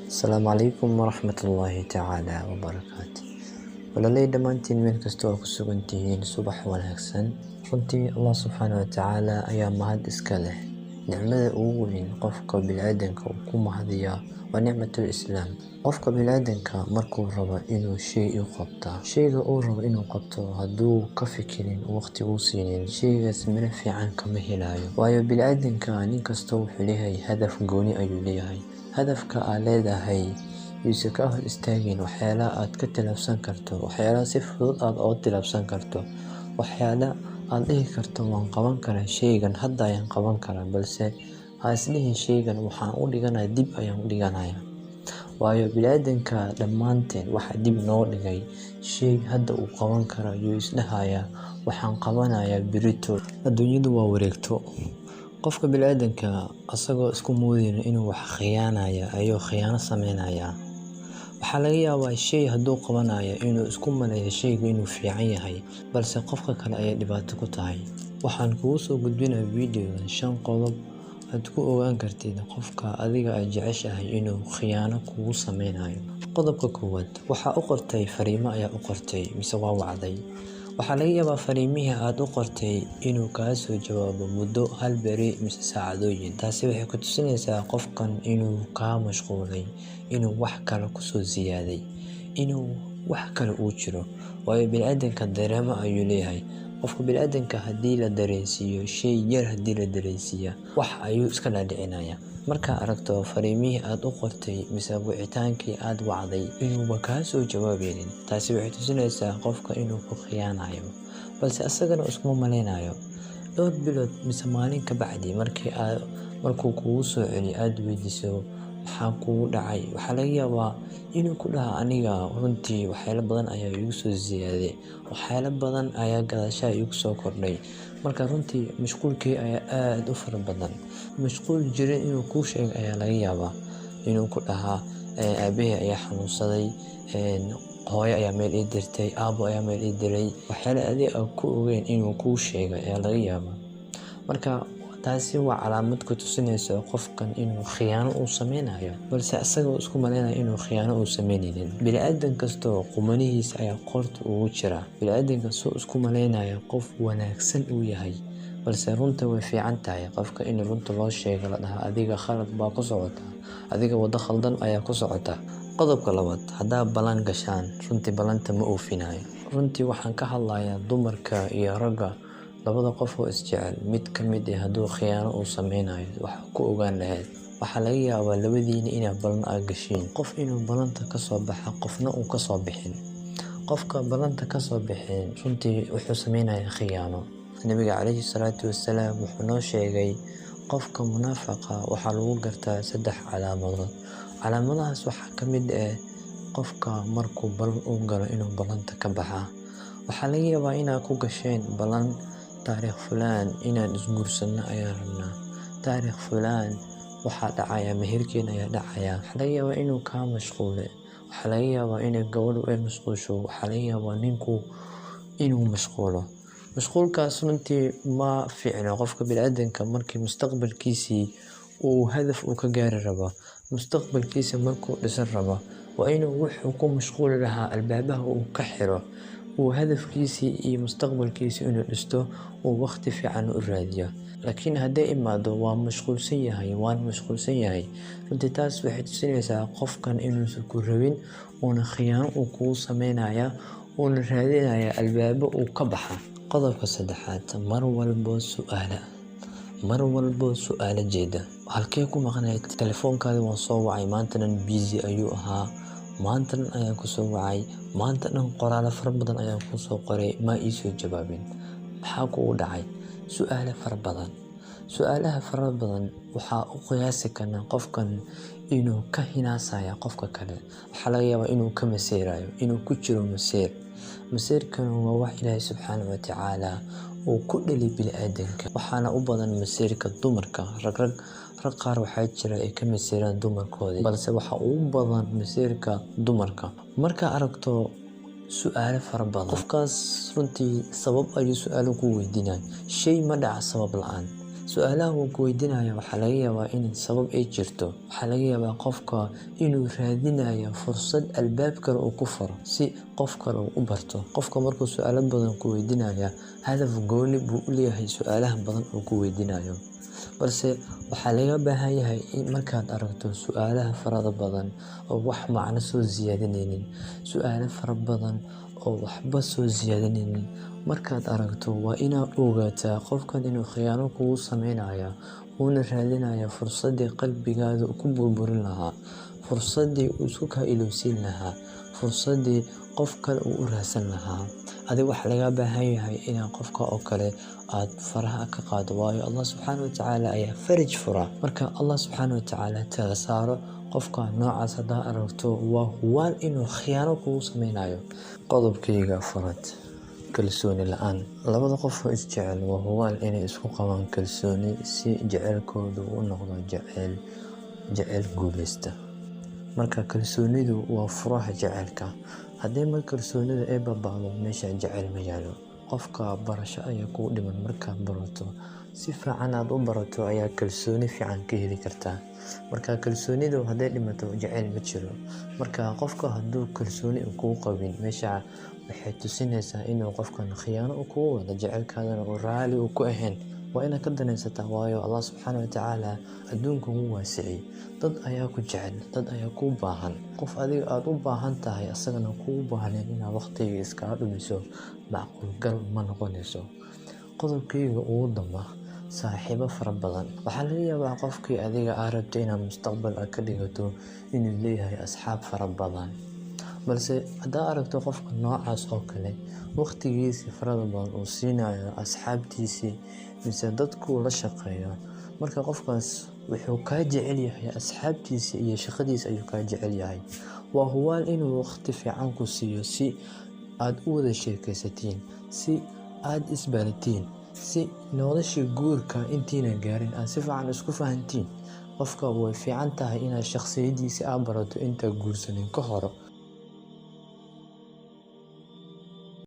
Asalaamu calaykum waraxmatullaahi tacaala wabarakaatu. Walaalay, dhammaantiin meel kasta oo ku sugan tihiin, subax wanaagsan. Runtii Allah subxaana wa tacaala ayaa mahad iska leh. Nicmada ugu weyn qofka biniaadanka uu ku mahadiyaa waa nicmatul Islaam. Qofka biniaadanka markuu rabo inuu shay u qabto, shayga uu rabo inuu qabto, hadduu ka fikirin, waqti uu siinin, shaygaas miro fiican kama helayo. Waayo, biniaadanka nin kasta wuxuu leeyahay hadaf gooni ayuu leeyahay. Hadafka aad leedahay yuusan ka hor istaagin waxyaalaha aad ka tilaabsan karto, waxyaalaha si fudud aad oga tilaabsan karto, waxyaala aad dhihi karto waan qaban karaa shaygan, hadda ayaan qaban karaa, balse ha isdhihin shaygan waxaan u dhiganaya, dib ayaan u dhiganaya. Waayo, biniaadanka dhammaanteen waxa dib noo dhigay, shay hadda uu qaban karo ayuu isdhahayaa waxaan qabanayaa berito. Adduunyadu waa wareegto. Qofka biniaadanka asagoo isku moodayno inuu wax khiyaanaya ayuu khiyaano sameynaya. Waxaa laga yaabaa shay hadduu qabanayo inuu isku maleeyo shaygu inuu fiican yahay, balse qofka kale ayay dhibaato ku tahay. Waxaan kugu soo gudbinayaa videogan shan qodob aad ku ogaan kartid qofka adiga aad jeceshahay inuu khiyaano kugu sameynayo. Qodobka koowaad: waxaa u qortay fariimo ayaa u qortay mise waa wacday. Waxaa laga yaabaa fariimihii aad u qortay inuu kaa soo jawaabo muddo hal beri mise saacadooyin. Taasi waxay ku tusinaysaa qofkan inuu kaa mashquulay, inuu wax kale kusoo siyaaday, inuu wax kale uu jiro. Waayo, biniaadanka dareemo ayuu leeyahay. Qofka biniaadanka haddii la dareensiiyo shay yar, haddii la dareensiiya, wax ayuu iska dhaadhicinaya. Markaa aragto fariimihii aad u qortay mise wicitaankii aad wacday inuuba kaa soo jawaabeynin, taasi waxay tusinaysaa qofka inuu ku khiyaanayo, balse asagana iskuma maleynayo. Dhowr bilood mise maalin ka bacdi markii aad markuu kugu soo celiyo, aad weydiiso maxaa kugu dhacay, waxaa laga yaabaa inuu ku dhaho aniga runtii waxyaalo badan ayaa igu soo siyaaday, waxyaalo badan ayaa gadaashaha igu soo kordhay, marka runtii mashquulkii ayaa aad u fara badan. Mashquul jirin inuu kuu sheego ayaa laga yaabaa, inuu ku dhahaa aabahey ayaa xanuunsaday, hooyo ayaa meel ii dirtay, aabo ayaa meel ii diray. Waxyaalo adiga aan ku ogeyn inuu kuu sheego ayaa laga yaabaa. Marka taasi waa calaamad ku tusinaysa qofkan inuu khiyaano uu sameynayo, balse isaga isku maleynayo inuu khiyaano uu sameyneynin. Biniaadan kastoo qumanihiisa ayaa qoorta ugu jira. Biniaadanka soo isku maleynaya qof wanaagsan uu yahay, balse runta way fiican tahay qofka in runta loo sheego, la dhaha adiga khalad baa ku socotaa, adiga waddo khaldan ayaa ku socota. Qodobka labaad: haddaa ballan gashaan, runtii ballanta ma oofinayo. Runtii waxaan ka hadlayaa dumarka iyo ragga, labada qof oo isjecel, mid ka mid ah hadduu khiyaano uu sameynayo, waxa ku ogaan lahayd: waxaa laga yaabaa labadiina inaad ballan aad gashiin, qof inuu ballanta kasoo baxa, qofna uu kasoo bixin. Qofka ballanta kasoo bixin runtii wuxuu sameynayaa khiyaano. Nabiga calayhi salaatu wasalaam wuxuu noo sheegay qofka munaafaqa waxaa lagu gartaa saddex calaamadood. Calaamadahaas waxaa ka mid ah qofka markuu ballan uu galo inuu ballanta ka baxa. Waxaa laga yaabaa inaad ku gasheen ballan: taariikh fulaan inaan isguursano ayaan rabnaa, taariikh fulaan waxaa dhacaya meherkeena ayaa dhacaya. Waxaa laga yaabaa inuu kaa mashquulay, waxaa laga yaabaa inay gabadhu ay mashquusho, waxaa laga yaabaa ninku inuu mashquulo. Mashquulkaas runtii ma fiicno. Qofka biniaadanka markii mustaqbalkiisii uu hadaf uu ka gaari rabo, mustaqbalkiisa markuu dhisan rabo, waa inuu wuxuu ku mashquuli lahaa albaabaha uu ka xiro, uu hadafkiisii iyo mustaqbalkiisii inuu dhisto uu waqti fiican u raadiyo. Laakiin hadday imaado waa mashquulsan yahay, waan mashquulsan yahay, runtii taas waxay tusinaysaa qofkan inuusan ku rabin, uuna khiyaano uu kugu sameynaya, uuna raadinaya albaabo uu ka baxa. Qodobka saddexaad: mar walbo su'aala, mar walbo su'aalo jeeda. Halkee ku maqnayd? Telefoonkaadi waan soo wacay, maanta dhan busy ayuu ahaa, maanta dhan ayaan kusoo wacay, maanta dhan qoraalo fara badan ayaan kusoo qoray, ma iisoo jawaabin, maxaa kugu dhacay? Su'aalo fara badan. Su'aalaha fara badan waxaa u qiyaasi karnaa qofkan inuu ka hinaasaya qofka kale. Waxaa laga yaabaa inuu ka maseerayo, inuu ku jiro maseer. Maseerkana waa wax Ilaahay subxaana wa tacaala uu ku dhali biniaadanka, waxaana u badan maseerka dumarka. Rag qaar waxaa jira ay ka maseeraan dumarkoodii, balse waxa ugu badan maseerka dumarka. Markaa aragto su'aalo fara badan, qofkaas runtii sabab ayuu su'aalo ku weydiinaya. Shay ma dhaca sabab la'aan. Su-aalaha uu ku weydiinayo waxaa laga yaabaa in sabab ay jirto. Waxaa laga yaabaa qofka inuu raadinayo fursad albaab kale uu ku furo si qof kale uu u barto. Qofka markuu su-aalo badan ku weydiinaya, hadaf gooni buu u leeyahay su-aalaha badan uu ku weydiinayo. Balse waxaa laga baahan yahay in markaad aragto su-aalaha farada badan oo wax macno soo siyaadinaynin, su-aalo fara badan oo waxba soo siyaadinaynin markaad aragto, waa inaad ogaataa qofkan inuu khiyaano kugu sameynayo, uuna raadinayo fursaddii qalbigaada ku burburin lahaa, fursaddii uu isku kaa ilowsiin lahaa, fursaddii qof kale uu u raadsan lahaa. Adiga waxaa laga baahan yahay inaad qofka oo kale aad faraha ka qaado, waayo Allah subxaana watacaala ayaa faraj fura. Marka Allah subxaana watacaala tala saaro. Qofka noocaas haddaa aragto, waa hubaal inuu khiyaano kugu sameynayo. Qodobkayga afraad, kalsooni la-aan. Labada qof oo isjecel waa hubaal inay isku qabaan kalsooni si jaceylkoodu u noqdo jecel guuleysta. Marka kalsoonidu waa furaha jaceylka. Haddii mar kalsoonida ay baaba'do, meesha jaceyl ma yaalo. Qofka barasho ayaa kugu dhiman. Markaad barato, si fiican aad u barato, ayaa kalsooni fiican ka heli kartaa. Marka kalsoonidu hadday dhimato, jaceyl ma jiro. Marka qofka hadduu kalsooni kugu qabin, meesha waxay tusinaysaa inuu qofkan khiyaano kugu wado, jaceylkaadana uu raali uu ku ahayn. Waa inaad ka danaysataa, waayo Allah subxaana watacaala adduunka wuu waasiciyey. Dad ayaa ku jecel, dad ayaa kuu baahan. Qof adiga aada u baahan tahay asagana kuu baahnayn inaad waqtiga iskaga dhumiso macquul gal ma noqonayso. Qodobkayga ugu damba, saaxiibo fara badan. Waxaa laga yaabaa qofkii adiga aa rabtay inaad mustaqbal aad ka dhigato inuu leeyahay asxaab fara badan. Balse haddaa aragto qofka noocaas oo kale, waqtigiisii farada badan uu siinayo asxaabtiisii mise dadkuu la shaqeeyo, marka qofkaas wuxuu kaa jecel yahay asxaabtiisa iyo shaqadiisa ayuu kaa jecel yahay. Waa hubaal inuu waqti fiican ku siiyo si aad u wada sheekaysatiin, si aad isbaratiin, si nolosha guurka intiina gaarin aad si fiican isku fahantiin. Qofka way fiican tahay inaad shakhsiyadiisa aad barato intaad guursanin ka hor.